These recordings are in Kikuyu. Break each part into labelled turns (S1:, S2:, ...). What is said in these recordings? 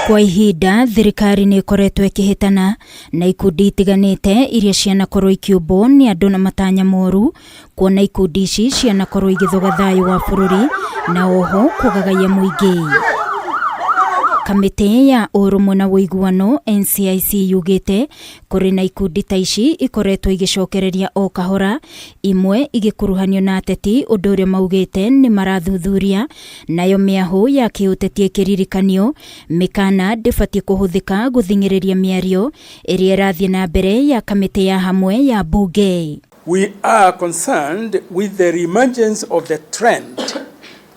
S1: Kwa ihinda thirikari nĩ ĩkoretwo ĩkĩhĩtana na ikundi itiganĩte iria cianakorwo ikĩũmbwo nĩ andũ na matanya moru, kuona ikundi ici cianakorwo igĩthoga thayũ wa bũrũri na oho kũgagaia mũingĩ. Kamĩtĩ ya ũrũmwe na ũiguano NCIC yugĩte kũrĩ na ikundi ta ici ikoretwo igĩcokereria o kahora, imwe igĩkuruhanio na ateti, ũndũ ũrĩa maugĩte nĩ marathuthuria. Nayo mĩahũ ya kĩũteti ĩkĩririkanio mĩkana ndĩbatiĩ kũhũthĩka gũthing'ĩrĩria mĩario ĩrĩa ĩrathiĩ na mbere ya kamĩtĩ ya hamwe ya mbunge.
S2: We are concerned with the reemergence of the trend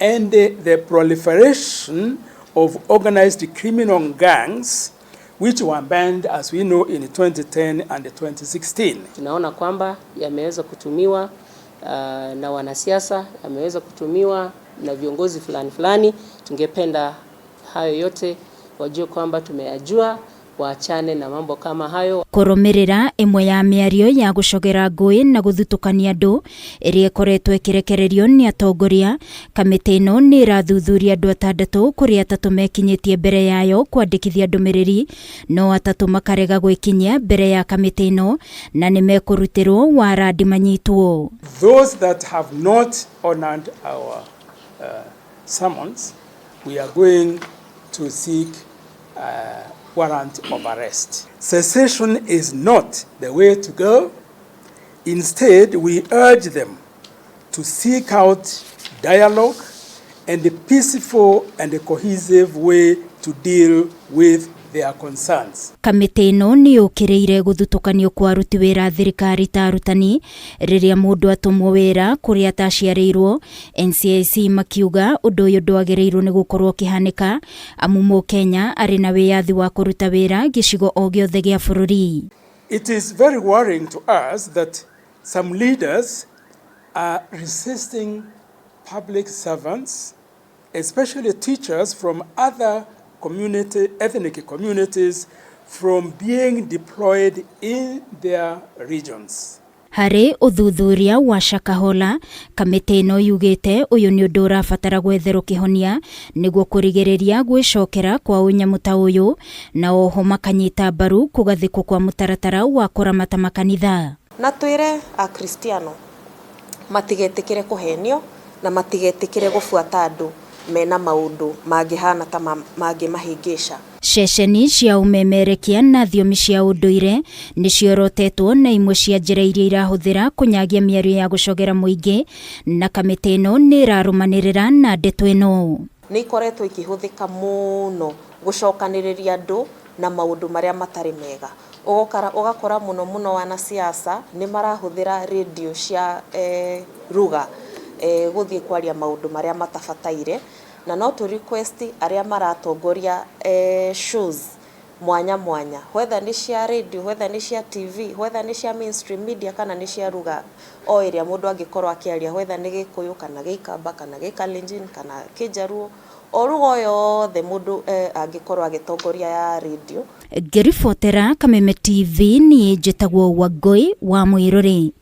S2: and the proliferation of organized criminal gangs which were banned, as we know, in 2010 and 2016.
S3: Tunaona kwamba yameweza kutumiwa na wanasiasa, yameweza kutumiwa na viongozi fulani fulani. Tungependa hayo yote wajue kwamba tumeyajua, waachane na mambo kama hayo.
S1: Kũrũmĩrĩra ĩmwe ya mĩario ya gũcogera ngũĩ na gũthutũkania andũ ĩrĩa ĩkoretwo ĩkĩrekererio nĩ atongoria, kamĩtĩ ĩno nĩ ĩrathuthuria andũ 6 kũrĩ 3 mekinyĩtie mbere yayo kwandĩkithia ndũmĩrĩri, no 3 makarega gwĩkinyia mbere ya kamĩtĩ ĩno na nĩ mekũrutĩrwo warandi manyitwo.
S2: Those that have not honored our summons, we are going to seek warrant of arrest. Cessation is not the way to go. Instead, we urge them to seek out dialogue and a peaceful and a cohesive way to deal with their concerns.
S1: Kamĩtĩ ĩno nĩ yũkĩrĩire gũthutũkanio kwa aruti wĩra a thirikari ta arutani rĩrĩa mũndũ atũmwo wĩra kũrĩa ataciarĩirwo. NCIC makiuga ũndũ ũyũ ndwagĩrĩirwo nĩ gũkorwo ũkĩhanĩka amu mũkenya arĩ na wĩyathi wa kũruta wĩra gĩcigo o gĩothe gĩa bũrũri.
S2: It is very worrying to us that some leaders are resisting public servants, especially teachers from other ethnic communities, from being deployed in their regions.
S1: Harĩ ũthuthuria wa Shakahola, kamĩtĩ ĩno yugĩte ũyũ nĩ ũndũ ũrabatara gwetherwo kĩhonia nĩguo kũrigĩrĩria gwĩcokera kwa ũnyamũ ta ũyũ, na oho makanyita mbaru kũgathĩkwo kwa mũtaratara wa kũramata makanitha.
S4: Na twĩre akristiano matigetĩkĩre kũhenio na matigetĩkĩre gũbuata andũ mena maũndũ mangĩhana ta mangĩmahĩngĩca.
S1: Ceceni cia ũmemerekia na thiomi cia ũndũire nĩ ciorotetwo na imwe cia njĩra iria irahũthĩra kũnyagia mĩario ya gũcogera mũingĩ, na kamĩtĩ ĩno nĩ ĩrarũmanĩrĩra na ndeto ĩno.
S4: Nĩ ikoretwo ikĩhũthĩka mũno gũcokanĩrĩria andũ na maũndũ marĩa matarĩ mega. Ũgakora mũno mũno wanasiasa nĩ marahũthĩra radio cia ruga gũthiĩ kwaria maũndũ marĩa matabataire, na no tũ request arĩa maratongoria shows mwanya mwanya, whether nĩ cia radio, whether nĩ cia TV, whether nĩ cia mainstream media kana nĩ cia ruga o ĩrĩa mũndũ angĩkorwo akĩaria, whether nĩ Gĩkũyũ kana Gĩikamba kana Gĩkalenjin kana Kĩnjaruo, o ruga o yothe mũndũ angĩkorwo agĩtongoria ya radio.
S1: Ngĩribotera Kameme TV, niĩ njĩtagwo Wangũi wa Mwĩrũrĩ.